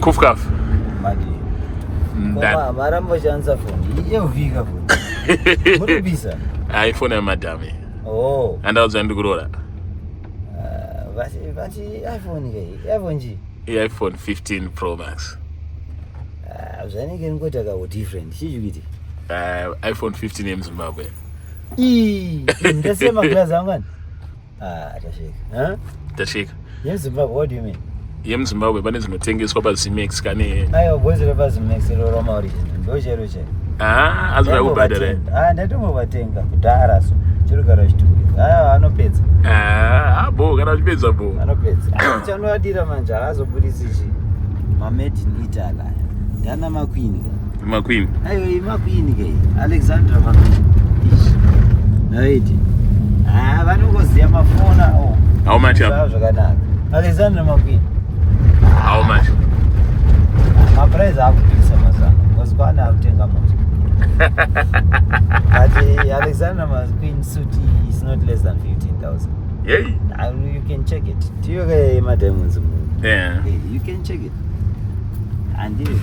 Kufkaf. Madi. Nda. Maramba shandisa foni. Iye foni. Muri bisa. iPhone ya madame. Oh. Andaudzwa ndikuroora. Vati vati iPhone ke. iPhone chi? iPhone 15 Pro Max. Ah, zvanenge ngoita ka different. Chii chikuiti? iPhone 15 yemuZimbabwe. Ii, ndasiya maglass angu ani? Ah, tasheka. Huh? Tasheka. YemuZimbabwe, what do you mean? YemuZimbabwe pane dzinotengeswa paZimex kane. Aiwa, boys repaZimex roroma original. Ndo chero chero. Ah, azoda kubhadhara. Ah, ndatombovatenga kudhara so. Chirugara chituku. Ah, anopedza. Ah, bo kana uchipedza bo. Anopedza. Chanovadira manje haazobudisi chi. Ma made in Italy aya. Ndana maqueen ka. Maqueen. Aiwa, imaqueen ke. Alexandra maqueen. Ish. Naiti. Ah, vanongoziya mafona oh. How much up? Zvakanaka. Alexandra maqueen. How much? Maprice akupisa mazana. Because kwane akutenga mota. But Alexandra McQueen suit is not less than 15,000. Yay. You can check it. Do you get my diamonds? Yeah. Hey, you can check it. And you.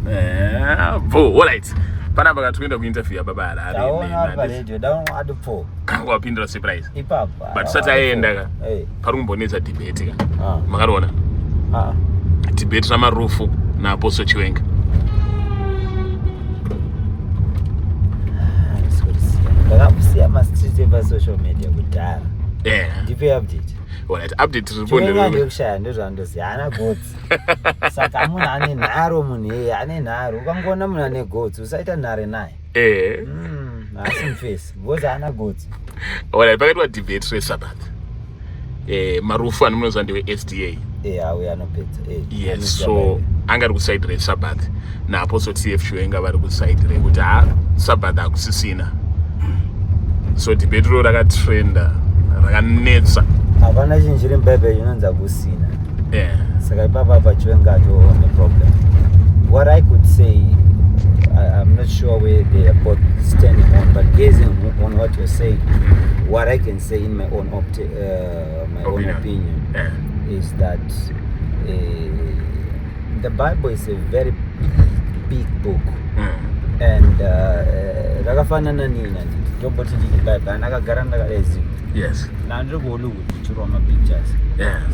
Yeah. Bo, all right. Panapa katikuenda kuinterview yababa Harare. Taona paredio, down at 4. Wapindura surprise. Ipapo. But tisati aenda ka. Hey. Pari kumbonetsa debate ka. Ah. Makariona? Ah. Debate raMarufu naApostle Chiwenga. Ndakamusiya mastreet epasocial media kudhara. Yeah. Ndipe update. All right, update riripo Chiwenga nderekuti ndekushaya ndozvandoziva haana gotsi. Saka munhu ane nharo munhu iyeye ane nharo. Ukangoona munhu ane gotsi usaita nhare naye. Haasi mufesi because haana gotsi. All right, pakaitwa debate reSabbath. Marufu anomunoziva ndewe SDA. Auya anopedza. Yes, anoziva so Bible. anga ari kuside reSabbath naApostle TF Chiwenga vari kuside rekuti ha Sabbath hakusisina. So debate ro rakatrenda rakanetsa. Hapana chinhu chiri muBhaibheri chinonzi hakusina. Saka ipapa apa Chiwenga atone problem. What I could say, I'm not sure where they are both standing on, but gazing on what you're saying, what I can say in my own my own Opinion. opinion is that the Bible is a very big, big book. And rakafanana nina tomboti ndini Bible andakagara ndakadai. Ndandiri kuHollywood ndichirowa mapictures.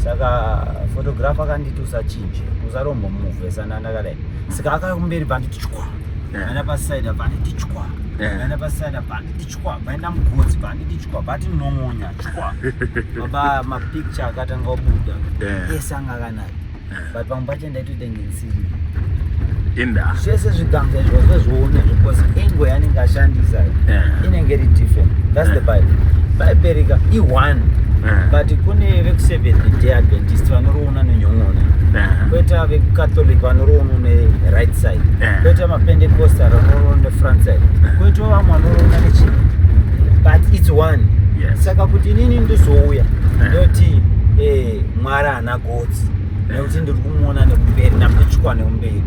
Saka photographer akanditi usachinje, usarombomuvhesa ndandakadai. Saka akauya kumberi banditi chwa. Aenda paside apa anditi chwa. Aenda paside apa anditi chwa. Vaenda mugotsi banditi chwa. Bati nongonya chwa. Baba mapicture akatanga kubuda. Ese anga akanaka. But pamwe pacho ndaitoita ngensiri. Inda. Zvese zviganza izvo zvezvione because angle yaanenge ashandisa inenge iri different. That's the Bible. Bhaibheri ka i-one. But kune vekuSeventh Day Adventist vanoriona nenyong'ona. Koita vekuCatholic vanoriona ne-right side. Koita maPentecostal vanoriona nefront side. Koita vamwe vanoriona nechii. But it's one. Saka kuti inini ndizouya ndoti Mwari haana gotsi nekuti ndiri kumuona nekumberi ndamuti chwa nekumberi.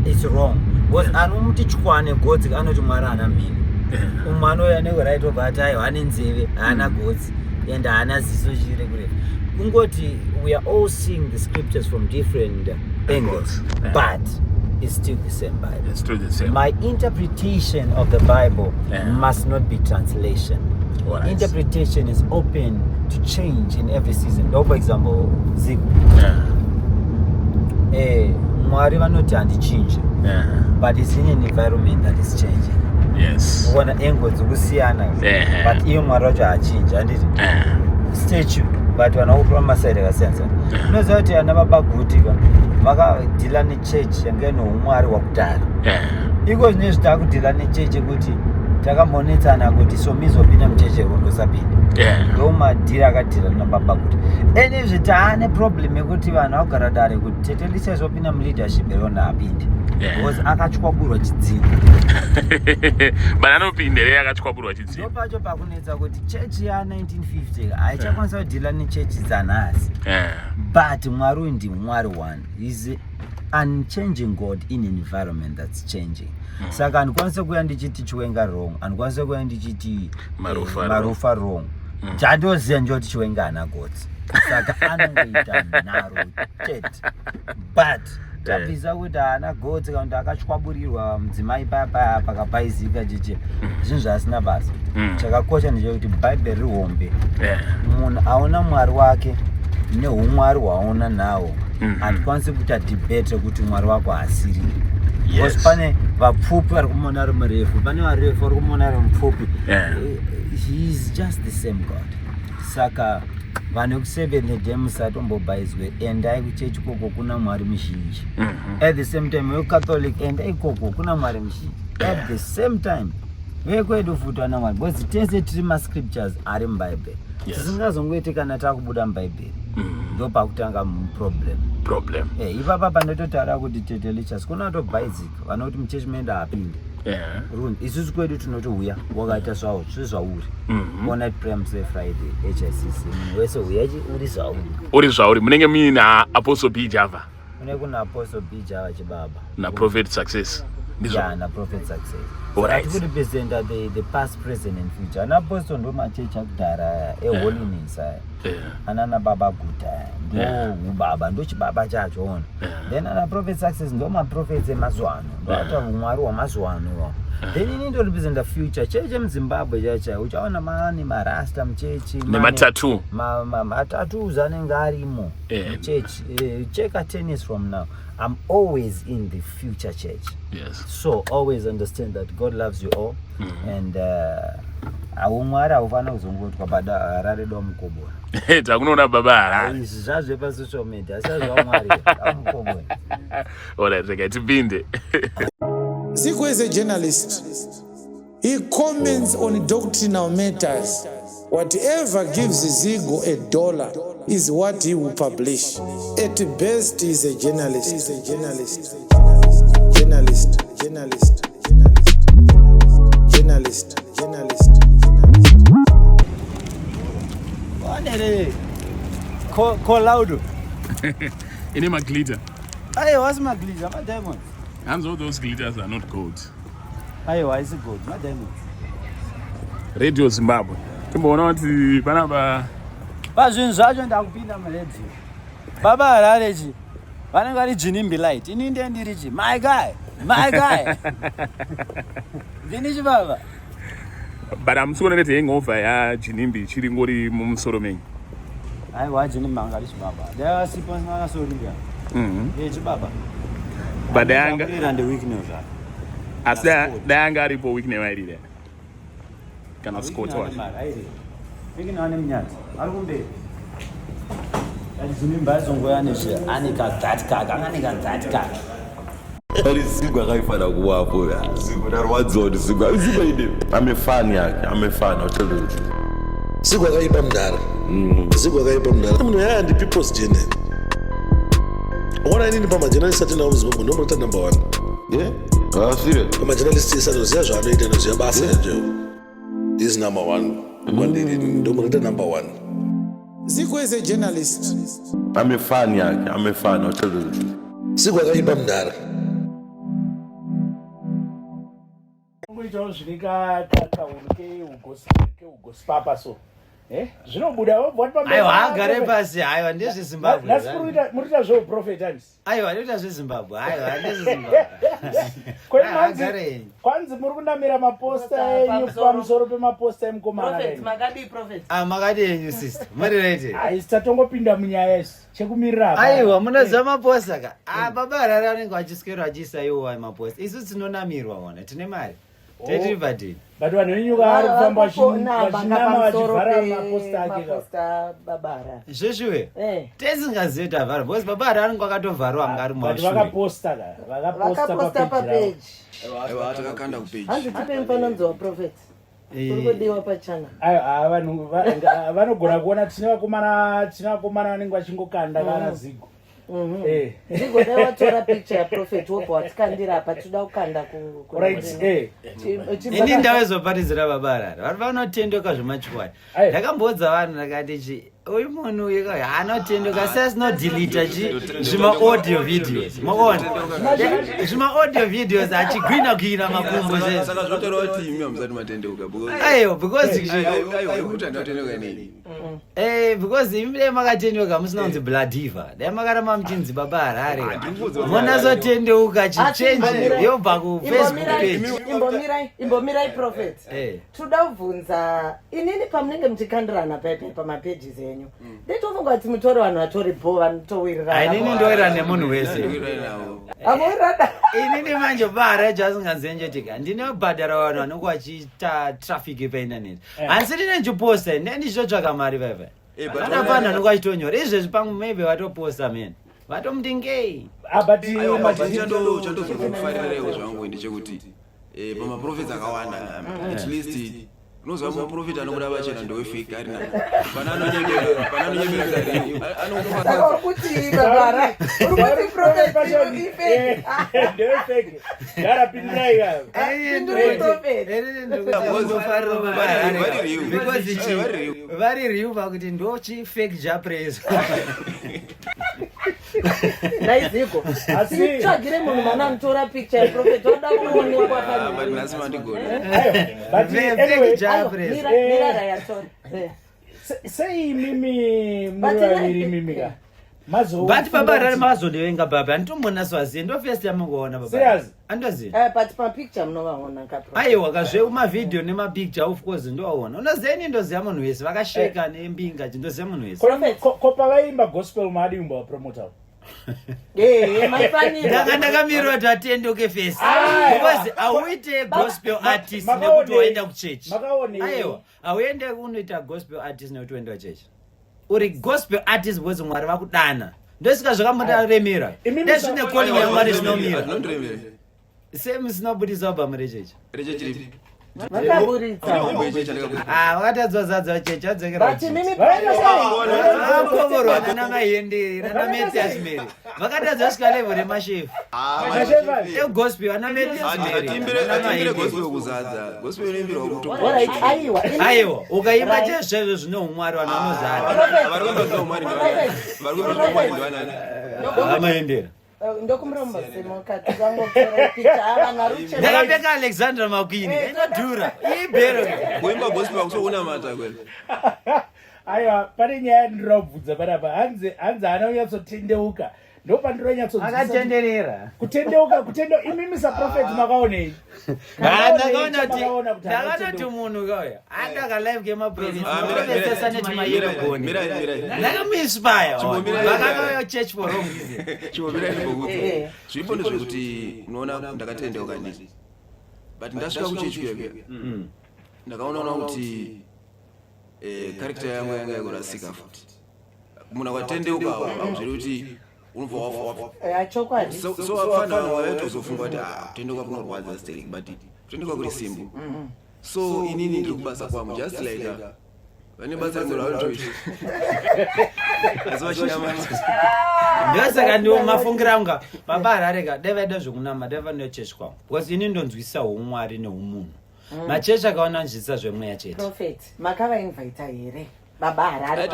It's wrong. Because anomuti chwa negotsi anoti Mwari haana mhino. Umwe anouya nekuright obva ati aiwa ane nzeve haana gotsi and haana ziso chiri kurefu. Kungoti we are all seeing the scriptures from different angles, but it's still the same Bible. It's still the same. My interpretation of the Bible must not be translation. All right. Interpretation is open to change in every season. For example, Zigo. Mwari vanoti handichinje. But it's in an environment that is changing. Kuona angle dzikusiyana. But iye Mwari wacho haachinji, handiti? Statue, but vana kutora masaidi akasiyana siyana. Unoziva kuti ana baba Guti ka vakadhila nechechi yanga ine umwari hwakudhara. Iko zvinezvi takudhila nechechi yekuti takambonetsana kuti somizopinda muchechi ndosapinda. Ndo madhiri akadhila nababa Guti. Ene izvi taane problem yekuti vanhu vakugara dare kuti Tete Lisa izopinda muleadership here ona apinde. Because akatywaburwa chidziro. But anopinda here akatywaburwa chidziro? Ndo pacho pakunetsa kuti chechi ya 1950 haichakwanisa kudhila nechechi dzanhasi. But Mwari uyu ndi Mwari one. He's unchanging God in an environment that's changing. Saka handikwanise kuya ndichiti Chiwenga wrong, handikwanise kuya ndichiti Marufu wrong. Marufu wrong. Chandoziva ndechekuti Chiwenga haana gotsi. Saka anongoita nharo chete. But Tabvisa kuti haana gotsi kana kuti akachwaburirwa mudzimai paya paya pakapaizika chichi, zvinhu zvaasina basa. Chakakosha ndechekuti Bhaibheri rihombe. Munhu aona Mwari wake neumwari hwaona nawo. Hatikwanisi kuita debate rekuti Mwari wako haasiri, because pane vapfupi vari kumuona ari murefu, pane varefu vari kumuona ari mupfupi. He is just the same God. Saka vanhu vekuSeventh Day, musatombobhaizwe. Endai kuchechi koko, kuna Mwari muzhinji. At the same time, veCatholic, endai ikoko, kuna Mwari muzhinji. At the same time, vekwedu futi vana Mwari, because tese tiri mascriptures ari muBhaibheri. Tisingazongoiti kana takubuda muBhaibheri, ndo pakutanga problem. Problem. Ipapa pandototaura kuti tete lichas kuna vatobhaizika vanoti muchechi meenda hapinde. Runzi isusu kwedu tinoti uya wakaita zvawo sezvauri. All night prayer musi weFriday, HICC, munhu wese uya uri zvauri. Uri zvauri. Munenge muina Apostle B Java. Kune kuna Apostle B Java chibaba. NaProphet Success, ndizvo? Yeah, naProphet Success. Alright. Tikurepresenta the past, present and future. Ana apostle ndo machechi akudhara aya eholiness aya. Anana Baba Guta aya ndo ubaba, ndo chibaba chacho ona. Then ana Prophet Success ndo maprophets emazuva ano, ndoata umwari hwamazuva ano iwawo. Then ini ndorepresenta future chechi emuZimbabwe chaichai. Uchaona mane marasta muchechi. Nematattoo. Matattoos anenge arimo muchechi. Cheka 10 years from now, I'm always in the future church. So always understand that God loves you all and haumwari haufanira kuzongotwa bada Harare domukobora. Takunoona Baba Harare. Izvi zvazve pasocial media asi zvamwari amukobora. Alright, rega tipinde. Zigo is a journalist. He comments on doctrinal matters. Whatever gives Zigo a dollar is what he will publish. At best, he's a journalist. He's a journalist. Journalist. Journalist. Journalist. Journalist. Journalist. Onere colaudo. Ine maglitter. Aiwa, asi maglitter madiamonds. Hands, all those glitters are not gold. Aiwa, haisi gold, madiamonds. Radio Zimbabwe, timboona kuti panapa. Pazvinhu zvacho ndakupinda muredio. Baba Harare chi vanenge vari Ginimbi light, ini ndiye ndiri chi my guy, my guy, ndini chibaba. But hamusi kuona kuti hangover yaGinimbi ichiri ngori mumusoro menyu? Aiwa, Ginimbi anga ari chibaba, dai asipo akasorira. Chibaba. But dai anga Anga ndeWicknell zvake. Asi dai anga aripo, Wicknell vairira kana Scott wacho. Wicknell ane munyati ari kumberi. Ginimbi aizongoya nezve ane kadhati kake, anga ane kadhati kake. Ari Zigo akaifana kuwapo ya. Zigo, ndarwadziwa kuti Zigo, Zigo ine. I'm a fan yake. I'm a fan, I'll tell you the truth. Zigo akaipa mudhara, Zigo akaipa mudhara. Munhu yaya ndi people's journal. Ona, inini pamajournalist atinawo muZimbabwe ndomurota number one. Yeah? Ah, serious? Pamajournalist ese anoziva zvaanoita, anoziva basa racho, is number one kwandiri, ndomurota number one. Zigo is a journalist. I'm a fan yake. I'm a fan, I'll tell you the truth. Zigo akaipa mudhara. Kungoitawo zvine kahunhu keugosipapa, so zvinobuda wobva wati. Aiwa, agare pasi. Aiwa, ndezveZimbabwe. Nhasi murikuita zveuprofet, handisi? Aiwa, ndoita zveZimbabwe. Aiwa, ndezveZimbabwe. Agare henyu. Kwanzi muri kunamira maposta enyu pamusoro pemaposta emukomana. Prophet, makadii, Prophet? Ah, makadi henyu, sister? Muri right? Haisi, tatongopinda munyaya isi, chekumirira hapana. Aiwa, munoziva maposta ka. Ah, Baba Harare vanenge vachiswera vachiisa iwo maposta. Isu tinonamirwa, ona tine mari, tetiri padini. But vanhu venyuka vari kufamba vachinama, vachivhara maposta ake ka. Maposta Baba Harare. Zveshuwe, tisingazivi kuti avhara, because Baba Harare anenge akatovharwa, anga ari But mumashure. vakaposta ka, vakaposta. Vakaposta papeji ravo. papeji. Aiwa, takakanda kupeji. Hanzi tipe mufananidzo waProphet. Uri kudiwa pachana. Aiwa, ah, vanhu vanogona kuona. Tine vakomana vanenge vachingokanda kana Zigo. Zigo, dai watora picture yaProphet, wobva watikandira apa, toda kukanda Right. Ini ndavezoparidzira Baba Harare, vari vanotendoka zvemachikwadi. Aiwa. Ndakamboudza vanhu, ndakati chi Uyu munhu uyu ka anotendoka seasinodelita chi zvima-audio videos. Maona zvima-audio videos achigwina gwina makumbo zvezvo. Saka zvotaura kuti imi hamusati matendeuka because Aiwa, because aiwa kuti handina nei. Eh, because imi dai makatendeuka musina kunzi Bladiva, dai makaramba muchinzi Baba Harare, monazotendeuka chichange yobva kuFacebook page. Imbomirai, imbomirai, prophet. Toda kubvunza inini, pamunenge muchikandirana paipai pamapages enyu, nditofunga kuti mutori vanhu vatori bho, vanotowirirana. Inini ndowirirana nemunhu wese. Amuwirirana. Inini manje Baba Harare asinganzenjetika, ndinobhadhara vanhu vanenge vachiita traffic painternet. Hansi ndine ndichiposta, ne ndichitotsvaka mari paipai. Eh, but Vanhu vanenge vachitonyora izvezvi, pamwe maybe vatoposta mene vatomuti ngei. Ah, but Aiwa, but chandozokufarirawo zvangu ndechekuti pamaprofets akawanda, at least unoziva muprofita anobuda pachena ndewefake ari nani pana anonyeberera. Saka uri kuti babara, uri kuti prophet ifake? Ndewefake. Gara, pindurai ka. Pindurai, prophet. Because vari real pakuti ndo chifake japraise. Naiziko titsvagire munhu mana anotora picture yaprophet, wada kuonekwa. But nhasi mandigona. But anyway, Mira, rayatora. Sei imimi muri But vaviri imimi ka But Baba Harare makazondivenga baba, handitombonasoaziye, ndo first yamungoona baba. Serious? Andoziva. But mapicture munovaona ka? Aiwa, kazve mavhidhiyo nemapicture, of course ndowaona. Unoziva, ini ndoziva munhu wese vakasheka nembinga, ndoziva munhu wese. Ko pavaimba gospel maadi kumbovapromota? Ehe, maifanira. Ndanga ndakamirira kuti atendoke first, Ah, because auite gospel artist nekuti waenda kuchechi. Makaonei? Aiwa, auende unoita gospel artist nekuti waenda kuchechi. Uri gospel artist because Mwari vakudana. Ndosika zvakambotaremera ndezvine calling yaMwari zvinomira. Zvinondiremera. Semusina kubudisa album rechechi. Rechechi ripi? Vakaburitsa. Ah, vakatadzwa zadza chechi adzokera. But imimi Vakovorwa nana Mahenderi, nana Mathias Mary, vakatadza kusvika level remashefu egospel, ana Mathias Mary. Atimbire gospel kuzadza, gospel inoimbirwa kuto. Alright, aiwa. Aiwa, ukaimba chezvezvo zvine umwari, vanhu vanozara. Vari kuimba zvine umwari ndivanani? Vari kuimba zvine umwari ndivanani? Amaendera. Ndokumuromba semukati vangotora picture, vanhu vari kuchema. Ndakapfeka Alexandra McQueen, inodhura ibhero. Kuimba gospel akusokunamata kwene. Aiwa, pane nyaya yandinoda kubvunza panapa. Hanzi haana kunyatsotendeuka, ndo pandinonyatso Akatenderera. Kutendeuka, kutendeuka, imimi saprofeti makaonei? Ndakaona kuti Makaona kuti haana ndakatoti kutendeuka? munhu kauya andaka live Ah, kemaprofetsaneti mayelogoni. Mirai, mirai. Ndakamuinspire. Chimbomirai. Vakakauya church for wrong reason. Chimbomirai ndimbokudza. Zviripo ndezvekuti unoona ndakatendeuka ndii, but ndasvika kuchechi kuya kuya ndakaonaona kuti character yangu yanga yakurasika futi. Munhu akatendeuka hauzviri kuti unobva wafa. Chokwadi. So vafana vaitozofunga kuti, ah, kutendeuka kunorwadza sterek, but kutendeuka kuri simple. So inini ndiri kubasa kwangu, just like vane basa rimwe ravanotoita asi vachinamata. Ndosaka ndiwo mafungiro angu. Baba Harare dai vaida zvekunama, dai vanoya chechi kwangu, because ini ndonzwisisa umwari neumunhu. Machechi akaona nzwisisa zvemweya chete. Prophet, makavainvita here Baba Harare?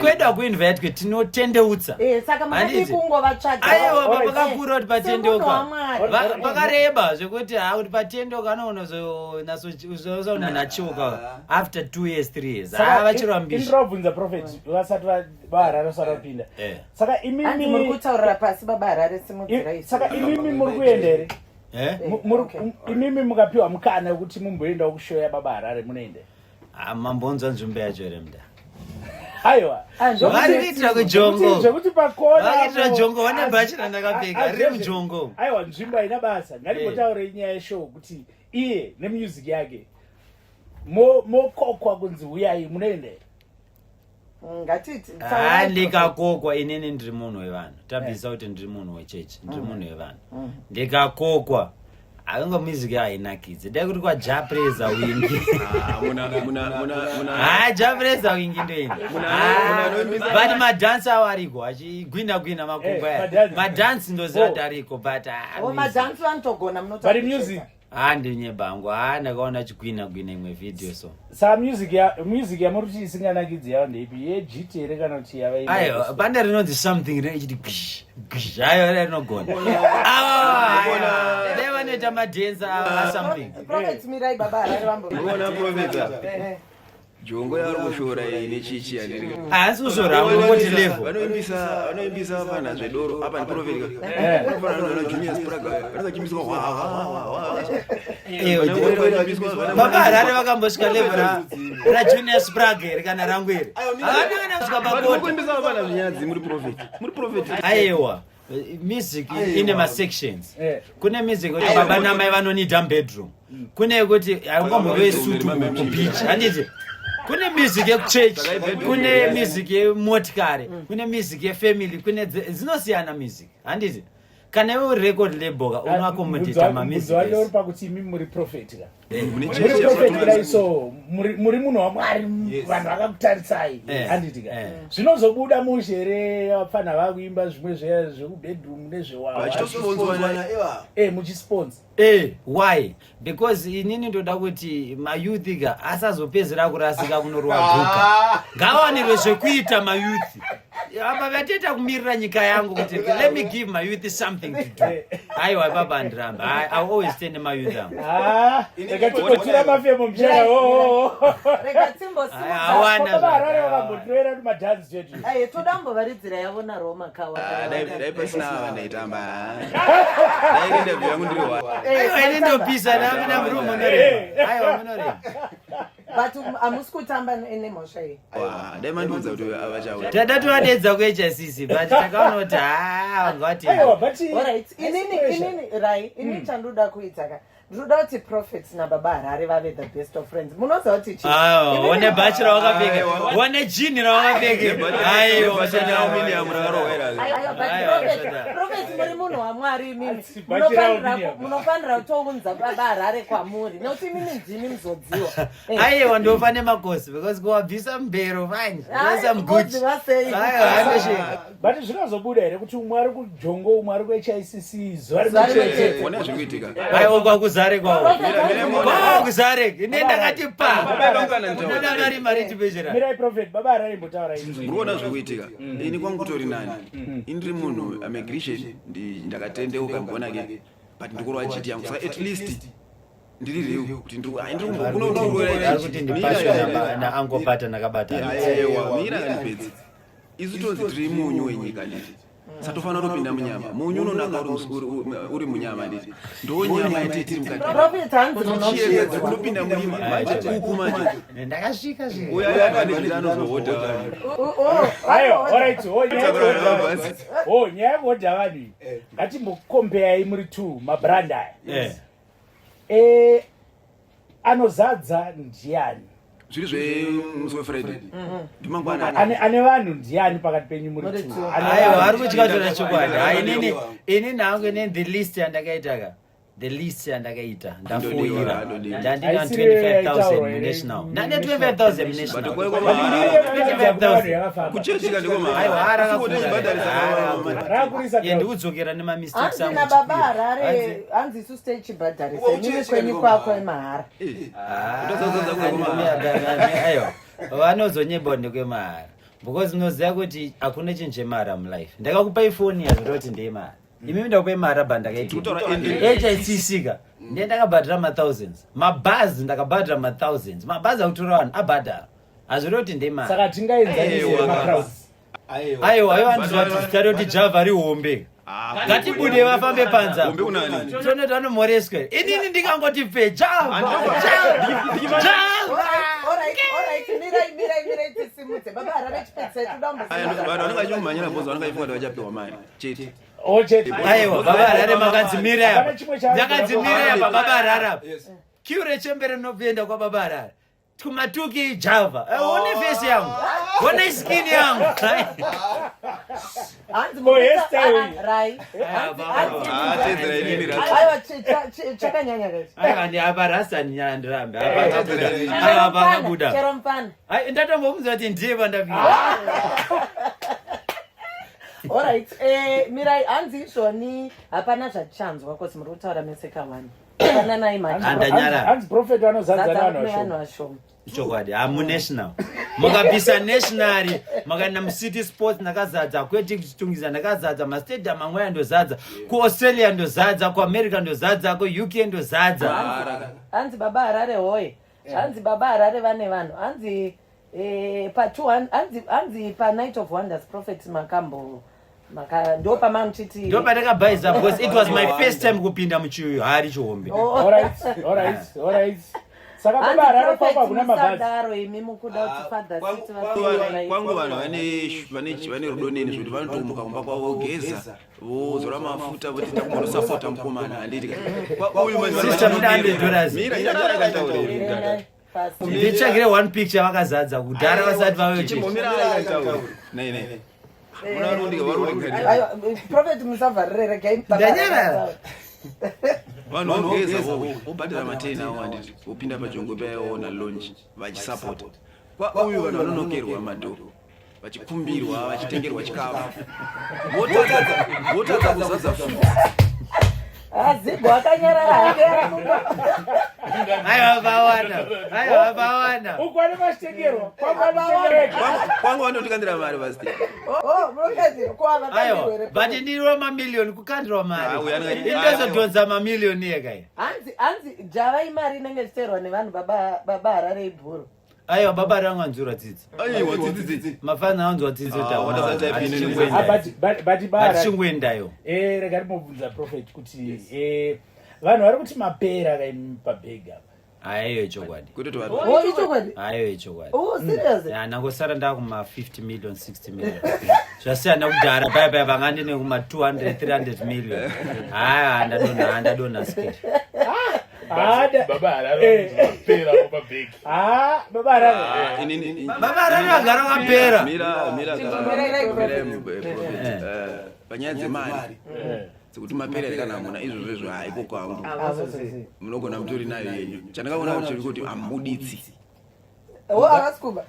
Kwedu hakuinvitwe, tinotendeutsa. Saka makadii Handiti? kungovatsvaga? Aiwa, pakakura kuti patendeuka. Semunhu waMwari. Pakareba zvekuti ha kuti patendeuka anozonasoona munhu acheuka after 2 years, 3 years, ha vachirambisha. Indinobvunza prophet vasati vaHarare vasati vapinda. Saka Hanzi muri imimi kutaurira pasi, Baba Harare, simudzirai. Saka imimi muri kuenda here? Eh? Imimi mukapiwa mukana wekuti mumboendawo kushow yaBaba Harare, munoenda? Ah, mambonzwa nzvimbo yacho here muda? Aiwa. Vari kuitira kujongo. Zvekuti pakona Vakuitira jongo, vane bhachi randakapfeka riri mujongo. Aiwa, nzvimbo haina basa. Ngatimbotaurei nyaya yeshow, kuti iye nemusic yake mokokwa kunzi uyai, munoenda here? Ngatiti Ha, ndikakokwa, inini ndiri munhu wevanhu. Tabvisa kuti ndiri munhu wechechi, ndiri munhu wevanhu. Ndikakokwa, aingo music hainakidzi, dai kuti kwaJapreza Wingi. Ah, muna muna muna muna Ha, Japreza Wingi ndoenda. Muna But madhansi avo ariko achigwina gwina makumbo Eh, aya. madhansi. Madhansi ndoziva Oh. kuti ariko, but ah, O music. madhansi vanotogona. But music Haa, ndinyeba hangu. Haa, ndakaona chigwina gwina imwe video so. Sa music ya music yamuri kuti isinganakidzi yavo ndeipi? Yejiti here kana kuti yava? Aiwa, pane rinonzi something rinochiti gwish gwish. Aiwa, rinogona. Ava dai vanoita madhensa ava something. Prophet, mirai baba Harare vambo. Unoona prophet? Jongo yavari kushora iyi nechichi yandiri. Haasi kushora, angongoti level. Vanoimbisa vana zvedoro apa ndi prophet. Vanofanana na Junior Sprague. Vanochimbiswa hwa hwa hwa hwa. Baba Harare vakambosvika level raJunior Sprague here kana rangu here? Havana kana kusvika pakota. Kuimbisa vana zvinyadzi muri prophet. Muri prophet. Aiwa, music ine masections. Kune music kuti baba namai vanonida bedroom, kune yekuti haungambovesutu kubeach, handiti? Kune music yekuchurch, kune music yemotikari, kune music yefamily, kune dzinosiyana music, handiti? Kana iwe uri record label ka, unoaccommodata mamusic. Wacho uri pakuti imi muri prophet ka, muri prophet kudai, so muri munhu waMwari, vanhu vakakutarisai, handiti ka? Zvinozobuda mushe here vapfanha vakuimba zvimwe zveya zvekubedroom nezvewawa muchisponsa? Why? Because inini ndoda kuti mayouth ka asazopedzera kurasika kunorwa guka. Ngawanirwe zvekuita mayouth. Apa vatoita kumirira nyika yangu kuti let me give my youth something to do. Aiwa, baba, handiramba. I always stand nemayouth angu. Ah, rega timbotura mafemo muchara. Rega timbosimudza. Hawana. Baba Harare vakambotoera kuti madhanzi chetu. Aye, toda kumbovaridzira yavo naRoma kawa. Dai pasina ava ndaitamba. Dai interview yangu ndiri wa. Aiwa, ini ndopisa namina muri munorema. Aiwa, munorema. But hamusi kutamba nemhosva iyi. Wa, dai mandiudza kuti avachauya. Tada tovadedza kuHICC, but takaona kuti haa, vangati. Aiwa, but Alright, inini rai, inini chandoda kuita ka, ndinoda kuti prophets nababa Harare vave the best of friends. Munoziva kuti chii? One bhachi rawakapfeka, one jini rawakapfeka, aiwa. William rakarohwa ira. Aiwa, but Aiwa, prophet, muri munhu waMwari imimi. Asi bhachi rawo William. Munofanira kutounza baba Harare kwamuri nekuti imimi ndimi muzodziwa. Aiwa, ndofa nemakosi because kuwabvisa mubhero fine, ndoisa muguchi. Kuziva sei? Aiwa, andosvika. But zvinozobuda here kuti umwe ari kujongo, umwe ari kuHICC zuva Zuva rimwe rimwe chete? chete. Ona zviri kuitika. Aiwa, kwakuzare kwawo, kwakuzare ine ndakati pa unoda mari tipechera. Mirai prophet, baba Harare imbotaura ini. Muri kuona zviri kuitika. Ini kwangu kutori nani. Ini ndiri munhu, I'm a Christian, ndakatendeuka mbona ke. But ndikurwa chiti yangu. Saka at least ndiri real kuti ndiri kuno Ari kuti ndipaswe naangobata nakabata. Aiwa, mira kandipedzi. Isu tonzi tiri munyu wenyika, nditi? Satofanira kutopinda munyama. Munyu unonaka uri munyama, nditi? Ndo nyama yatiri tiri mukati. Prophet, hanzi Chiedza munochiedzwa. kunopinda murima manje uku manje. Ndakasvika svika. Uyo ane zviri anozohodha. Aiwa, alright, oh, nyaya yekuhodha. Oh, nyaya yekuhodha vanhu iyi, ngatimbokombeyai muri two mabrand aya. Anozadza ndiani? Zviri zvemusi weFriday ndimangwana. Ane vanhu ndiani pakati penyu muri Muri two? two. Ane Aiwa, vanhu ari kutya ndiani? tora chokwadi. Hai, inini hangu, inini the list yandakaita ka, the list yandakaita, ndafoira, ndandina Haisiri 25,000 yaitaurwa here? munational, ndane 25,000 munational. But kwai But ndiri yekuratidza kuti vanhu yakafamba. Kuchechika. Aiwa, arakakura. Rakurisa. Ye, ndikudzokera nemamistakes Hanzi angu. nababa Chipiri. Harare, hanzi isu tichibhadharisa, Uko imimi uchechi kwenyu ndiko kwako mahara. imahara. Aiwa, vanozonyeba ndekwemahara because munoziva kuti hakuna chinhu chemahara mulife. Ndakakupai foni yazvota kuti ndeyemahara, imimi ndakupai mahara ba Tikutora ndakaita HICC ka, ndiye ndakabhadhara mathousands, mabhazi ndakabhadhara mathousands, mabhazi akutora vanhu abhadhara, hazviri kuti ndemahara. Saka tingaenzanise Aiwa. macrowds? Aiwa, aiwa, handizwa kuti zita rekuti Java rihombe, ngatibude vafambe panza. Hombe unani? Tone tanomoreswa, inini ndikangoti pfe Java, Java, Java. Alright, mirai, mirai, mirai, tisimudze baba Harare, chipedzisai, toda Vanhu vanenge vachimumhanyira bhozi, vanenge vachifunga kuti vachapiwa mari chete. Oh, chete. Aiwa, baba Harare makanzi mirai apa. Hapana chimwe chaari Ndakanzi kuda. mirai apa, baba Harare apa. Queue rechembere rinopinda kwababa Harare kumatuki Java. One face yangu, one skin yangu. Hanzi Oh, hairstyle. rai. Ah, tedzera inini racho. Aiwa, chakanyanya kachi. Aiwa, ndi apa rasta ndirambe apa akabuda. Chero Aiwa, apa akabuda. Chero mufana. Ai, ndatombomuziva kuti ndiye pandapinda. Alright, mirai, hanzi izvoni hapana zvatichanzwa kozi muri kutaura mese kawani. Pananai mati. Handanyara. Hanzi prophet vanozadza Zadza nevanhu nevanhu vashoma. vashoma. Chokwadi, hamunational. Mukabvisa national, makaenda mucity sports ndakazadza, kwete kuchitungwiza ndakazadza, mastadium amwe aya ndozadza, kuAustralia ndozadza, kuAmerica ndozadza, kuUK ndozadza. Hanzi baba Harare hoye. Hanzi baba Harare vane vanhu. Hanzi pa 200 hanzi pa Night of Wonders Prophet makambo maka ndo pamamuchiti. Ndo pandakabhaiza because it was my first time kupinda muchihari chihombe. Oh. Alright, alright, alright. Saka baba Hanzi Harare Prophet kwako hakuna mabhazi. musadaro imi mukuda kuti Father City Kwangu vanhu vane rudo neni zvekuti vanotomuka kumba kwavo vogeza, vozora mafuta, voti takumbonosapota mukomana, handiti ka? Uyu manje Sister, muda $100. Mira, ina ndakataura. Nditsvagire one picture vakazadza kudhara vasati vave chechi. Chimbomira akataura. Nei nei. Muna varundika varundika. Aiwa, Prophet musavharire, regai baba Ndanyarara. Vanhu vogeza vobhadhara mateni avo, handiti, vopinda pajongwe paiona launch vachisapota. Kwa uyu vanhu vanonokerwa madhoo, vachikumbirwa, vachitengerwa chikafu, votadza kuzadza futi. Azigo akanyarara hake amuka. Aiwa vawana. Aiwa vawana. Uku ane machitengerwa. Kwangu anotengerwa. Kwangu vanotikandira mari pasi. Oh, munokadzi ko Aiwa, avakandirwa here? but ndiriwa mamiliyoni kukandirwa mari. Ah, uyu anenge- Indozodhonza mamiliyoni eka iyi. Hanzi java imari inenge ichiteerwa nevanhu baba Harare ibhuru. Aiwa baba rangu anzura tsitsi. Aiwa tsitsi tsitsi. Mafana anzwa tsitsi kuti Ah, what does that type in? Ah, but bara. Hatichingoendayo. Rega timobvunza prophet kuti vanhu vari kuti mapera kaimi pabhegi apa. Aiyo chokwadi. Kwete kuti Oh, ichokwadi. Aiyo chokwadi. Oh, serious? Ya, ndangosara ndakuma 50 million, 60 million. Zvasiyana kudhara paya paya vanga ndine kuma 200, 300 million. Haya, ndadonha, ndadonha skiri. Baba Harare vapera pabhegi. Ah, baba Harare. Ah, Baba Harare vagara vapera. Mira, mira, Chimbomirai, mira, Prophet. Prophet. Panyaya dzemari dzekuti mapera here kana hamuna, izvozvo izvo haiko kwangu, munogona mutori nayo yenyu. Chandakaona chiri kuti hamubuditsi. Oh, havasi kuba.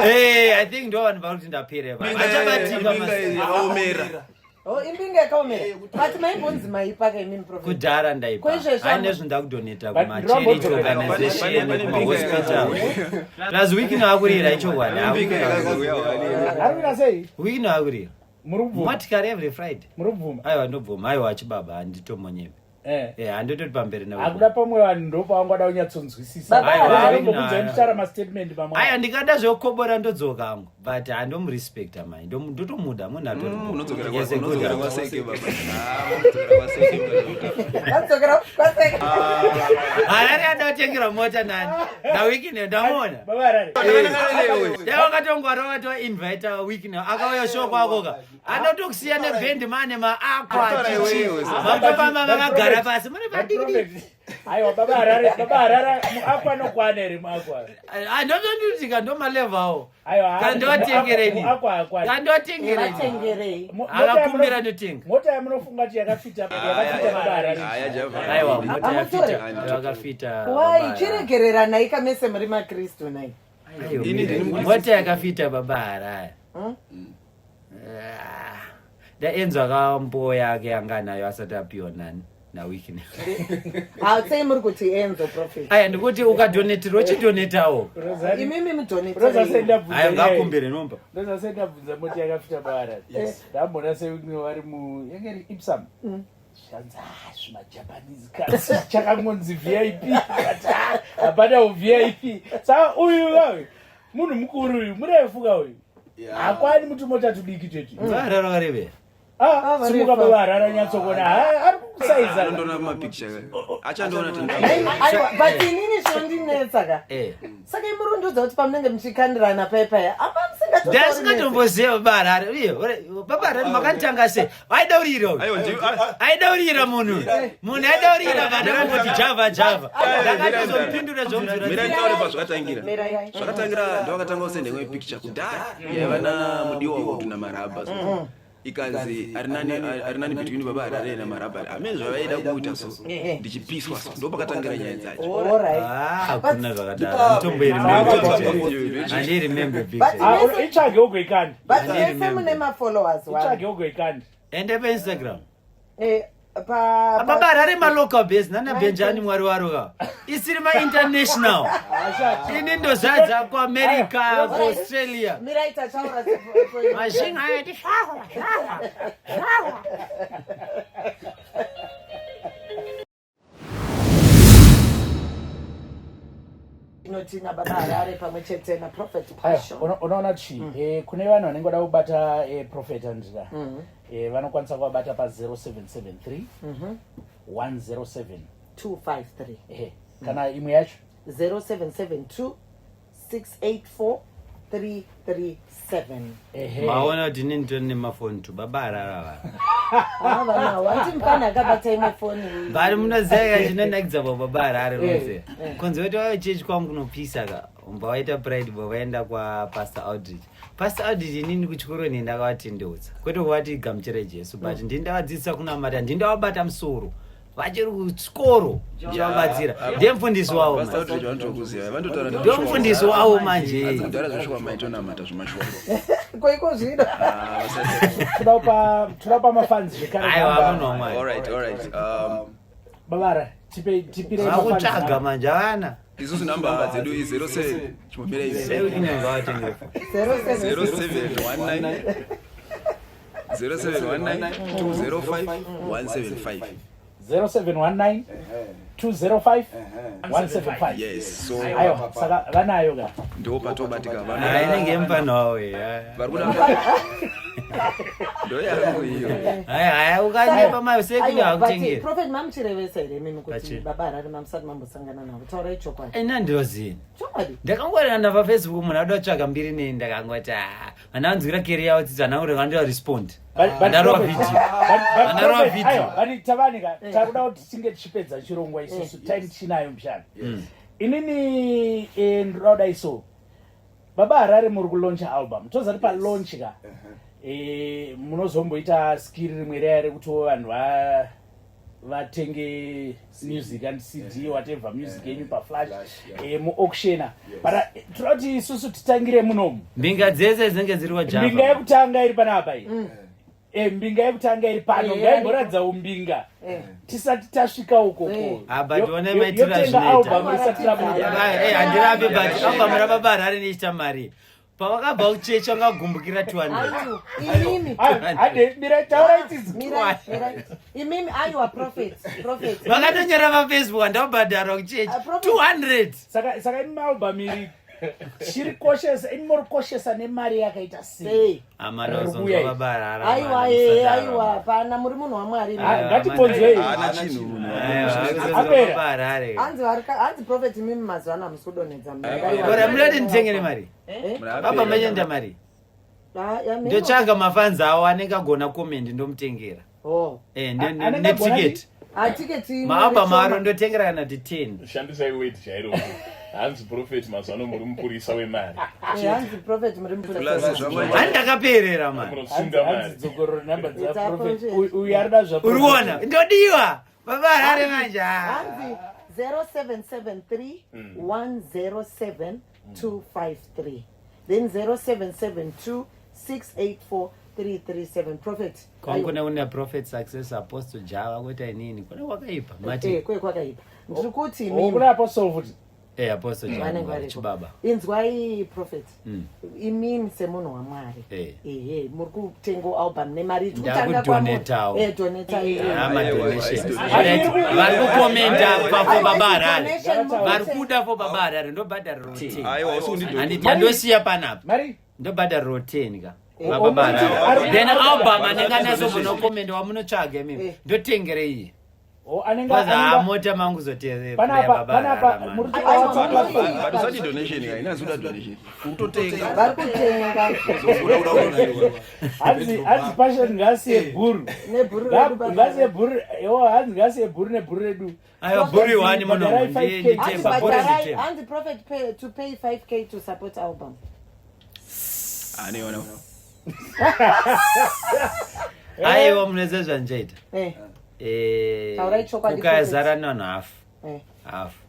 Eh, I think ndo vanhu vari kuti ndapera. Achabatika Mbinga yakaomera. Oh, imbinga yakaomera. But maimbonzi maipa ka imini Prophet. Kudhara ndaipa. Kwaizvezvo Aine zvinhu ndakudoneta But kuma-charity ndinombodzoka- organization, Pane kumahospital. Plus wiki akurira ichokwadi. Mbinga yakazouya wani. Ari kuita sei? Wiki akurira. Muri kubvuma. Motikari every Friday. Muri kubvuma. Aiwa ndobvuma, aiwa achibaba handitomonyepi. Handitoti pamberi na. Hakuda pamwe vanhu ndopavangada kunyatsonzwisisa. Baba Harare. Vanombobvunza ndichitaura mastatement mamwe. Aya ndikada zvekukobora ndodzoka hangu, but handomurespecta mai, ndotomuda munhu atori. Unodzokera Yes, a good unodzokera heart. kwaseke baba. Ah, unodzokera kwaseke baba. Vadzokera kwaseka. Harare ada kutengerwa mota nani nawikine ndamuona. Baba Harare. Dai wakatongwara wakatoinvita wikine akauya show kwako ka anotokusiya nebhendi mane maakwa Ataura iwewe, matofamba makagara pasi mune But padikidiki. Prophet, aiwa baba Harare, baba Harare muakwa anokwana here muakwa? Ndotonditika ndomalevhawo. Aiwa. Kandiwatengereni. Muakwa hakwana. Kandiwatengereni. Vatengerei. Akakumbira ndotenga. Mota yamunofunga kuti yakafita baba Harare. Aya Java. Aiwa mota Amutore. yafita yakafita. Wai, chiregereranai kamese muri maKristu nai. Aiwa, Ini ndini mukristu. mota yakafita baba Harare. Ah, ndaenzo akambo yake yanga nayo asati apiwa nani nawikine. Hautsei muri kuti Enzo Prophet. Aya ndikuti ukadhoneterwa uchidhonetawo. Imimi Rosa mudhoneterei. sendabvunza. Aya ngakumbire nomba. Rosa sendabvunza mota yakafita baba Harare. Ndambona sewikine vari mu yange iri Ipsum. Zvanzi ah zvimajapanese cars chakangonzi VIP. But, ah, hapana VIP. Saka uyu kawe munhu mukuru uyu murefu ka uyu. Hakwani mutumota tudiki twetu. Harare vakarevera. Ah, Ah, simuka varefu. baba Harare anyatsokona. Ah, ari kusaiza. Anondoona mapicture. Achandoona tenda. Aiwa, but inini zvinondinetsa ka. Saka imurundudza kuti pamunenge muchikandirana paya apa musingato Ndasingatomboziva baba Harare. Uye, baba Harare makanditanga sei? Aida urira uyu. Aiwa Aida urira munhu. Munhu aida urira vana kungoti java java. Ndakatozomupindura zvomuzura. Mira nditaure pazvakatangira. Mirai. Zvakatangira ndovakatanga kusenda imwe picture kudhara yaiva namudiwa wotu namarabha so. Ikanzi ari nani between baba Harare namarabha, amene zvavaida kuita so ndichipiswa so ndopakatangira nyaya dzacho. Alright. Ah, hakuna zvakadaro. Nditomboiremember. Handiremember picture. Ah, itsvage ugoikandi. But Handiri mese member. mune mafollowers Itsvage wani. ugoikandi. Ende paInstagram. Baba Harare malocal base nana Benjani mwari waro ka isiri mainternational ini ndozadza kuamerica kuaustralia mazhinga aya ti zvawa zvawa zvawa. Tinotina Baba Harare pamwe chete naProphet Passion. Unoona chii? Kune vanhu vanenge vada kubata Prophet andira vanokwanisa kuvabata pa 0773 107 253. Ehe, kana imwe yacho 0772 684 337. Ehe. Maona kuti inini nditori nemafoni tu Baba Harare ava. Havanawo hanti mupana akabata imwe foni. Bari munoziva ka chinonakidza pa Baba Harare munoziva kunze kuti wave chechi kwangu kunopisa ka umba waita pride bva vaenda kwapastor Outreach. Pastor Outreach inini kuchikoro ini ndakavatendeutsa kwete kuvati gamuchirai Jesu but ndini ndavadzidzisa kunamata, ndini ndavabata musoro vachiri kuchikoro ndichivabatsira. Ndiye mufundisi wavo Pastor manje. Outreach vanotokuziva, vanototaura Ndiye mufundisi wavo manje. Hanzi kudhara zveshuwa maitonamata zvemashuwa. Koiko zvino. Ah, vasati- Toda kupa mafans zvekare Aiwa, number. munhu waMwari. All right, all right. Babara tipirei mafans Vakutsvaga number. manje havana. Isusu namba dzedu i 07 chimomira izvi. Sei kuti nyanga vatengere foni? 07 0719 0719 205 175. 0719 205 175. Yes, so Aiwa, saka vanayo ka. ndo patobatika. Ah, inenge yemufana wawo iyi. Vari kuda ndo yangu iyo. Haya haya, ukanyepa masekuru Aiwa, but hakutengeri. Prophet mamuchirevesa here imimi kuti Pachi. Baba Harare mamusati mambosangana navo? Taurai chokwadi. Ina ndozini. Chokwadi. Ndakangwarira pafacebook munhu ada kutsvaga mbiri neni, ndakangoti ah, vana vanzwira keri yavo tsitsi, vana kuti vandiwa respond. But Ndarova Prophet, video. but Ndarova Prophet, video. aiwa, but tavanika takuda kuti tinge tichipedza chirongwa isusu time tichinayo mushana. Inini ndoda kudai so. Baba Harare muri kulauncha album. Tozati pa launch ka. Munozomboita skill rimwe riya rekuti vanhu vatenge music and CD whatever music yenyu pa flash mu auctiona. But toda kuti isusu titangire munomu. Mbinga dzese dzinenge dziri kwaJava. Mbinga yekutanga iri panapa iyi. Mbinga yekutanga iri pano, ngaimboratidzawo mbinga tisati tasvika ukoko. Ah, but one maitiro Yotenga azvinoita. album isati rabuda. Handirapi, but album raBaba Harare nechita mari. Pavakabva kuchechi vangagumbukira 200. Aiwa, imimi. Hande, mirai, taurai tizi. Mirai, mirai. Imimi, aiwa, prophet, prophet. Vakatonyora pafacebook handabhadharwa kuchechi. Ah, prophet. 200. Saka imi album iri chiri koshesa, imi muri koshesa nemari yakaita sei? Sei. Amana Riri uzonzwa kuuya iyi. Baba Harare. Aiwa, aiwa, pana muri munhu waMwari. Ah, ngatiponzwei. Haana chinhu munhu. Apera. Baba Harare. Hanzi hanzi prophet imimi mazuva ano hamusi kudonhedza Ora munoti nditengere mari. Baba machenda mari. Ndotsvaga mafanzi awo anenge agona comment ndomutengera. Oh. Anenge agona Neticket. Atiketi. Maalbum aro ndotengera kana kuti 10. Shandisai weti chairo. Hanzi prophet mazuva ano muri mupurisa wemari. Hanzi prophet muri Plus mupurisa. zvamwe Hani ndakaperera mani. Munosunga Hanzi mari. dzokororo namba dza It's prophet. appropriate. Uyu arida zva Uri kuona? Ndodiwa. Baba Harare manje. ah. Hanzi 0773 107 253. Then 0772 684 337. Prophet. Kwangu kune une Prophet Success, Apostle Java kwete inini. Kune kwakaipa. Mati. Kwe kwakaipa. Ndiri kuti Oh, imimi. kuna apostle futi. Apostle Vanenge Java variko. chibaba. Inzwai prophet. Imimi semunhu waMwari. Ehe, muri kutenga album nemari iri kutanga Ndakudonetawo. Doneta. Ama donation. Aiwa, Alright, vari kukomenta pa for Baba Harare. Donation muri Vari kutenga. kuda for Baba Harare ndobhadhara ro 10. Aiwa, usi Handiti andosiya panapa. Mari Ndobhadhara ro 10 ka. Oh, Baba Harare. oh, Then oh, album anenge anazogona kukomenda wamunotsvaga imimi. Ndotengere iye. Oh, anenge Kwazi anenge mota mangu zotere. Panapa muri kuti Aiwa, WhatsApp platform. But usati donation ka, ina zuda donation. Kutotenga. Vari kutenga. Uda uda uda. Hanzi Passion ngasiye bhuru. Nebhuru redu baba. Ngasiye bhuru. Yo, hanzi ngasiye bhuru nebhuru redu. Aiwa bhuru wani muno Bhadharai ndiye 5K. nditemba Hanzi bhuru bhadharai, nditemba. hanzi prophet pay, to pay 5K to support album. Aniona. Aiwa munoziva zvandichaita. Taurai chokwadi, Kukazara navanhu hafu. Hafu.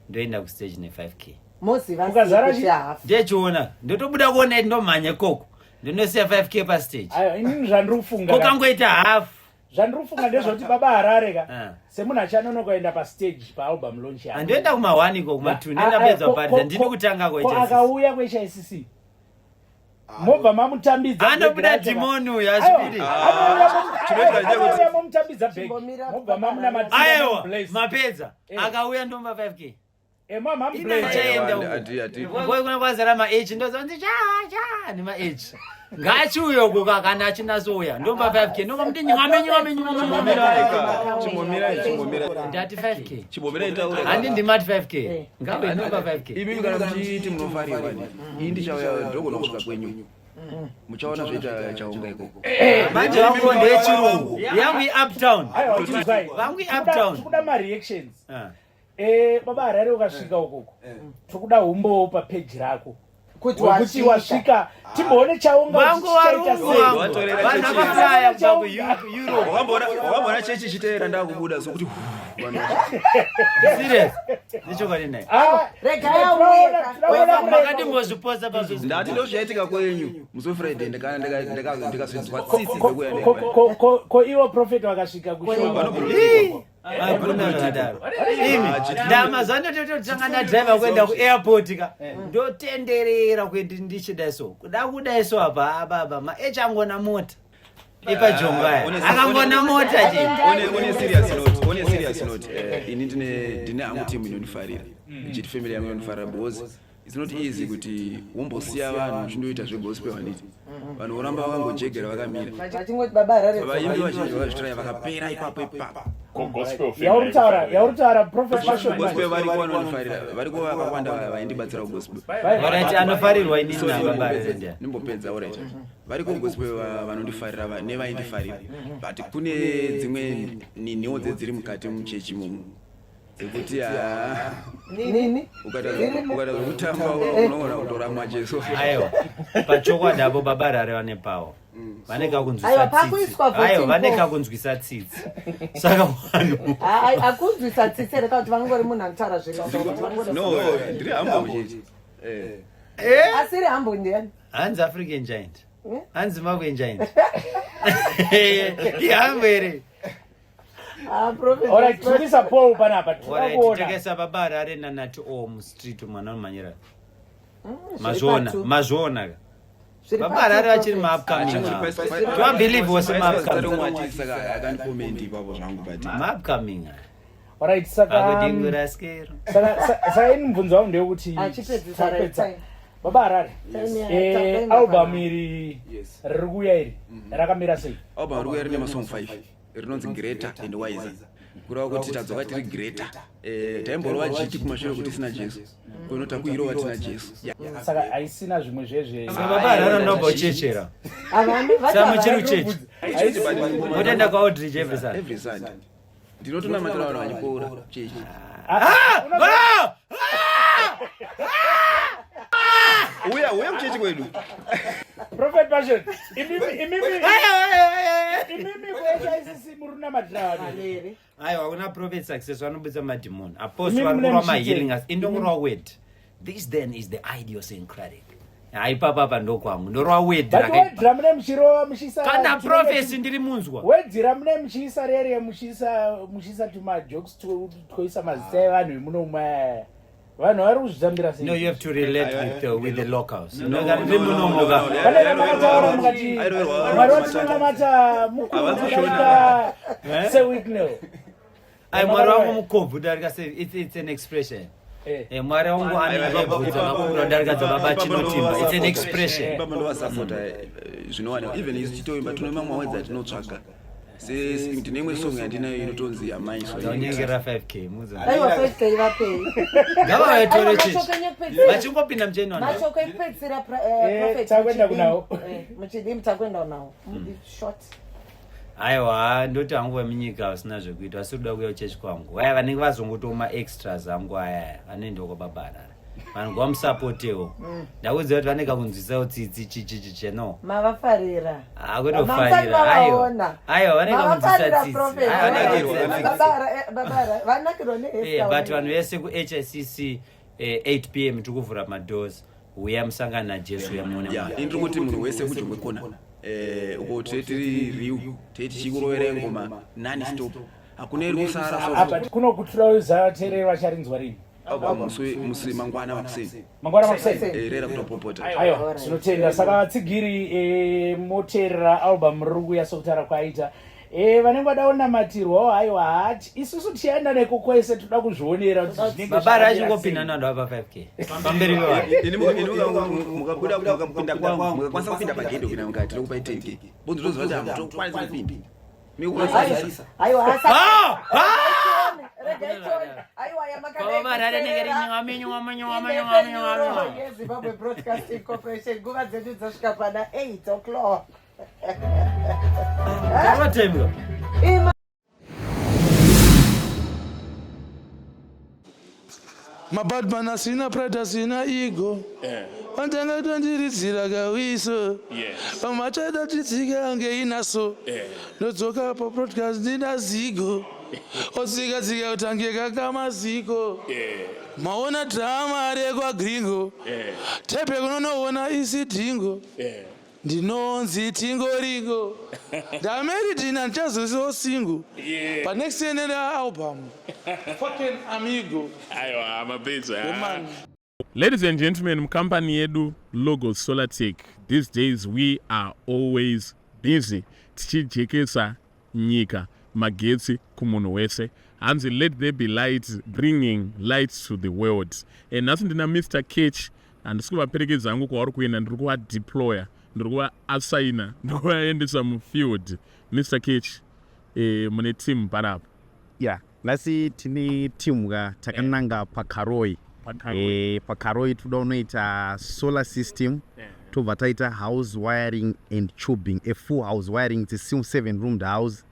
Ndoenda kustage ne 5K. Moziva Ukazara sei kuti hafu. Ndechiona ndotobuda kuona iti ndomhanya ikoko ndinosiya 5K pastage. Aiwa, inini zvandiri kufunga. Kukangoita hafu. Zvandiri kufunga ndezvekuti Baba Harare ka Ah. semunhu achanonoka kuenda pastage paalbum launch yake. Handoenda kuma1 iko kuma2 ndendapedza kuparidza, ndini kutanga Ko kuHICC. akauya kuHICC mobva mamutambidza Anobuda bhegi racho ka. dhimoni uyu, Aiwa, hazvibiri. Chinoita ndechekuti- anouya momutambidza bhegi Chimbomira mobva mamunamatira Aiwa, mamubless. mapedza. Eh. Akauya ndomba 5K. Eh, mamubless. Ina Aiwa, uko. ati- Ngoi kwazara ma-h ndozonzi cha cha nema-h ngachiuye uko kana achinasouya ndomba 5K ndomba muti nyame nyame nyame. Chimbomirai, chimbomirai. Ndati 5K. Chimbomirai taura. Handi ndimati 5K ngabe ndomba 5K. Imimi kana muchiti munofarirwa ni ini ndichauya ndogona kusvika kwenyu, muchaona zvoita chaunga ikoko. Manje vangu ndechirungu yangu iuptown. Aiwa, chinzwai. Vangu i-uptown. Tikuda mareactions. Ah. Baba Harare, ukasvika ukoko tokuda umbowo papeji rako Kuti wekuti wasvika. wasvika, timboone chaunga Vangu kuti chichaita varungu sei. vangu Watorera vanhu chechi. vakaflya kubva kuEurope. Wakamboona chechi chiteera ndakubuda sokuti vanhu Serious, nechokwadi naye. Ah, Regai auye ka. tinoona kurema. Makatimbozviposta paFacebook. Ndati ndozvaitika kwenyu musi weFriday, ndikazonzwa tsitsi dzekuya. Ko ivo prophet vakasvika kushow? Hakuna zvakadaro imi. Ndamazuva ndototanga ndadhiraivha kuenda kuairport ka, ndotenderera kuendi ndichidai so, kuda kudai so, apa ababa maechi angona mota ipajongo aya akangona mota chi. On a serious note, ini ndine hangu team inondifarira, ichiti family yangu inondifarira, because it's not easy kuti wombosiya vanhu uchindoita zvegospel, handiti? Vanhu voramba vakangojegera vakamira. Vachingoti Baba Harare. Vaimbi vazhinji vakazvitraya vakapera ipapo ipapo. Ko gospel family? Yauri kutaura Prophet Passion. Gospel variko vanondifarira, variko vakawanda vaindibatsira kugospel. Alright, anofarirwa inini nababa Harare. Nimbopedza, alright. Variko gospel vanondifarira nevaindifarira, but kune dzimwe niniwo dzedziri mukati muchechi imomo dzekuti haa, Nini? ukaita zvekutamba unoona kutoramwa Jesu. Aiwa, pachokwadi apo Baba Harare vane power, vane kakunzwisa Aiwa, tsitsi. pakuiswa voting Aiwa, vane poll. kakunzwisa tsitsi, saka vanhu Akunzwisa tsitsi here kana kuti vangori munhu anotaura zviri? No, ndiri humble muchechi. Asiri humble ndiani? Hanzi African giant. Eh? Hanzi Zimbabwean giant ihumble here? Ah, prophet. Alright, tirikuisa poll panapa, tinoda Alright, kuona. takaisa Baba Harare nanati o mustreet mwana unomhanyira. Zviri Mazviona? patu. Mazviona ka? Zviri Baba patu, Harare vachiri prophet. maupcoming, tovabelieve wose maupcoming. Saka akandikomenti ipapo zvangu, but Maupcoming. Alright, saka Akudinguraskero. Saka ini mubvunzo wangu ndewekuti Achipedzisa, right tapedza. time. Baba Harare, Time taenda album pana. iri riri kuuya iri rakamira sei? Album riri kuuya rine masong 5, rinonzi Greater and Wiser, kureva kuti tadzoka tiri greater. Taimborova jiti kumashure kuti tisina Jesu, kuno takuirova tina Jesu. Yeah. Saka haisina zvimwe zvezve? Saka Baba Harare unombochechera? Havambi, vati Saka muchiri havambi. kuchechi motoenda kwaAudrich every Sunday? Every Sunday ndinotonamatira vanhu vachipora chechi. Ah! Uya, uya kuchechi kwedu. Prophet Passion, imimi kuHICC muri kunamatira vanhu? Here. Aiwa, kuna Prophet Success vanobudisa madhimoni, apostle Imimi vari mune kurwa muchite. mahealing us, indongorwa word. This then is the idiosyncratic. Haipapa apa ndokwangu, ndorwa word. But word ramune muchirova muchiisa Kana prophecy ndiri munzwa. Word ramune muchiisa rere, muchiisa tumajokes, twoisa mazita evanhu emunomwa, vanhu vari kuzvitambira sei? No, you have to relate with the locals. No, No, no, kana ndiri no, munomuka. no, no, Pane ramakataura mukati Airoverwa- Mwari watinonamata mukuru Havasi kudarika Eh? seWicknell. Ai, Mwari wangu mukobvu kudarika se it's an expression. Mwari wangu ane lebvu dzakakura kudarika dzababa Chinotimba, it's an expression. Ipapo ndovasapota zvinowanikwa, even isu titoimba tine mamwe awedzi atinotsvaga. Ndine imwe song yandinayo inotonzi Amai so. Dzaunyengera 5K mudzo. Aiwa, 5K vapei. Ngavavatore Aiwa, chechi. mashoko enyu ekupedzisira. Vachingopinda mucheni vanhu. Mashoko ekupedzisira, Prophet Takuenda Muchidimbu. kunawo. Muchidimbu, takuenda nawo. Short. Aiwa, ndoti hangu vemunyika vasina zvekuita vasiri kuda kuuya kuchechi kwangu vaya vanenge vazongotoma extras angu aya vanoendawo kwaBaba Harare, vanhu ngavamusapotewo. Ndakuziva kuti vanenge kakunzwisawo tsitsi chichichiche no. Mavafarira. Akutofarira, aiwa, aiwa, vanenge kakunzwisa Mavafarira, tsitsi. Prophet. Aiwa, vanenge kakunzwisa tsitsi. Baba Harare vanakirwa But vanhu vese kuHICC, 8 p.m. tiri kuvhura madoors, uya musangana naJesu, uya muone Ya, Mwari. ini ndiri kuti munhu wese kujongwe kona. Eh, uko tiri tiri real tei tichikuroverai ngoma nani stop hakuna iri kusara so Apa kuno kutirauza vateereri vacharinzwa rini? Album musi musi mangwana makuseni. Mangwana makuseni. Eh, rera kutopopota. Aiwa, tinotenda. Saka vatsigiri eh, moteerera album riri kuuya sokutaura kwaita. Eh, vanenge vada kunamatirwawo haiwa hati isusu tichienda neko kwese toda kuzvionera kuti zvinenge Baba zvakamira rachingopinda sei. nando apa 5k. Pamberi pevanhu. Ini ini mukabuda mukapinda kwangu mukakwanisa kupinda pagedhi kupinda mukati tokupai 10k. Bonzo toziva kuti hamutokwanisi kupinda. Mikukwazisa. Aiwa hasa. Ah! Regai tione. Aiwa yamakadai. Baba Harare nenge kuteerera. rinyi yeZimbabwe Broadcasting Corporation nguva dzedu dzasvika pana 8 o'clock. Takatemwa. Ima Mabadman asina pride asina ego. Vandanga tondiridzira kawiso. Yes. Vamwe vachada titsika ange inaso. Ndodzoka pa broadcast ndina zigo. Otsika tsika kutange kakamaziko. Maona drama rekwa gringo. Tepe kunonoona isidhingo. Ndinonzi tingoringo. Ndameridhina ndichazosiwo single. But next year nenda album. Fucking amigo. Aiwa, mapedza. Woman. Ladies and gentlemen, mukampani yedu Logos Solartech, these days we are always busy tichijekesa nyika magetsi kumunhu wese. Hanzi let there be light, bringing light to the world. And nhasi ndina Mr. Ketch, handisi kuvaperekedza hangu kwavari kuenda, ndiri kuvadeploya, ndiri kuvaassigna, ndiri kuvaendesa mufield. Mr. Ketch, mune team panapa. Yeah, nhasi tine team ka takananga paKaroi. PaKaroi. PaKaroi toda unoita solar system, tobva taita house wiring and tubing, a full house wiring. It's a 7 roomed house.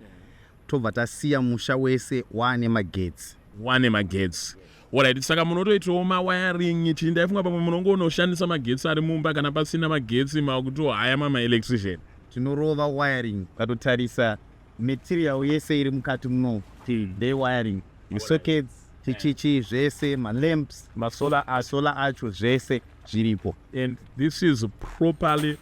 Tobva tasiya musha wese waane magetsi. Wane magetsi. Alright, saka munotoitawo mawiring chii? Ndaifunga pamwe munongonoshandisa magetsi ari mumba, kana pasina magetsi makutohaya mamaelectrician. Tinorova wiring. Ukatotarisa material yese iri mukati muno ndewiring, masockets, chichichi zvese, malamps, masolar asolar acho, zvese zviripo. And this is properly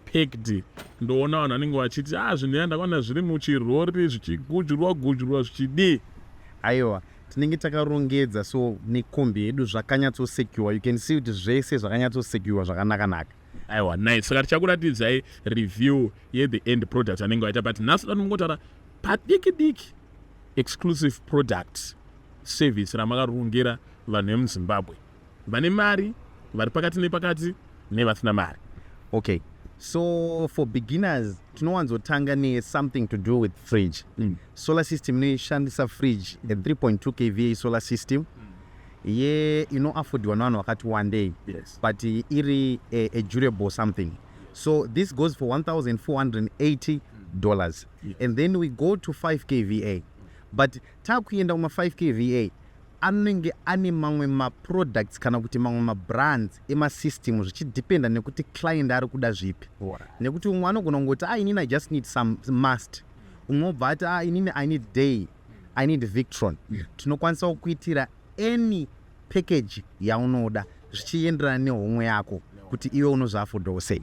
packed. Ndoona vanhu vanenge vachiti ah, zvinhu ya ndakaona zviri muchirori zvichigujurwa gujurwa zvichidii. Aiwa, tinenge takarongedza so nekombi yedu zvakanyatsosekiwa. You can see kuti zvese zvakanyatsosekiwa zvakanaka-naka. Aiwa, nice. Saka tichakuratidzai review yethe end product anenge vaita, but nhasi dani mungotaura padiki diki exclusive product service ramakarongera vanhu vemuZimbabwe vane mari, vari pakati nepakati nevasina mari. Okay, so for beginners tinowanzotanga nesomething to do with fridge. Solar system inoishandisa fridge, a 3.2 kVA solar system ye inoaffordiwa nevanhu vakati one day, but iri a durable something. So this goes for $1480. And then we go to 5 kVA, but takuenda kuma 5 kVA anenge ane mamwe maproducts kana kuti mamwe mabrands emasystem, zvichidependa nekuti client ari kuda zvipi, nekuti umwe anogona kungoti, "Ah, inini I just need some must." Umwe obva ati, "Ah, inini I need Day, I need Victron." Tinokwanisa kukuitira any package yaunoda zvichienderana nehomwe yako kuti iwe unozviaffordawo sei.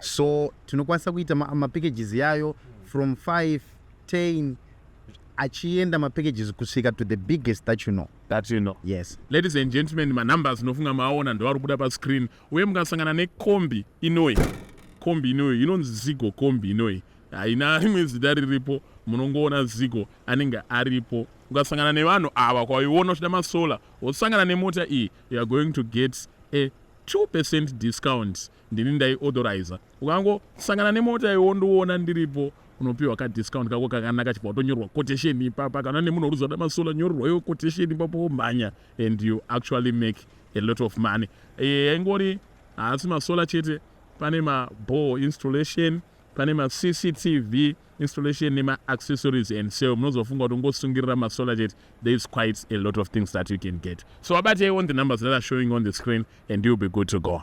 So tinokwanisa kuita mapackages yayo from 5, 10 achienda mapackages kusvika to the biggest that you know. That you know. Yes. Ladies and gentlemen, manumbers nofunga maaona ndoari kubuda pascreen, uye mukasangana nekombi inoi, kombi inoi inonzi Zigo. Kombi inoi haina rimwe zita riripo, munongoona Zigo anenge aripo. Ukasangana nevanhu ava kwaiona uchida masolar, wosangana nemota iyi, you are going to get a 2% discount. Ndini ndaiauthoriza. Ukangosangana nemota iwo ndoona ndiripo, unopiwa kadiscount kako kakanaka, chibva watonyorwa quotation ipapa. Kana nemunhu uri kuzoda masolar, nyorerwa iwo quotation ipapo, womhanya and you actually make a lot of money. Yaingori haasi masolar chete, pane mabore installation, pane maCCTV installation nema-accessories and so munozofunga kuti ungosungirira masolar chete. There is quite a lot of things that you can get, so abatei on the numbers that are showing on the screen and you'll be good to go.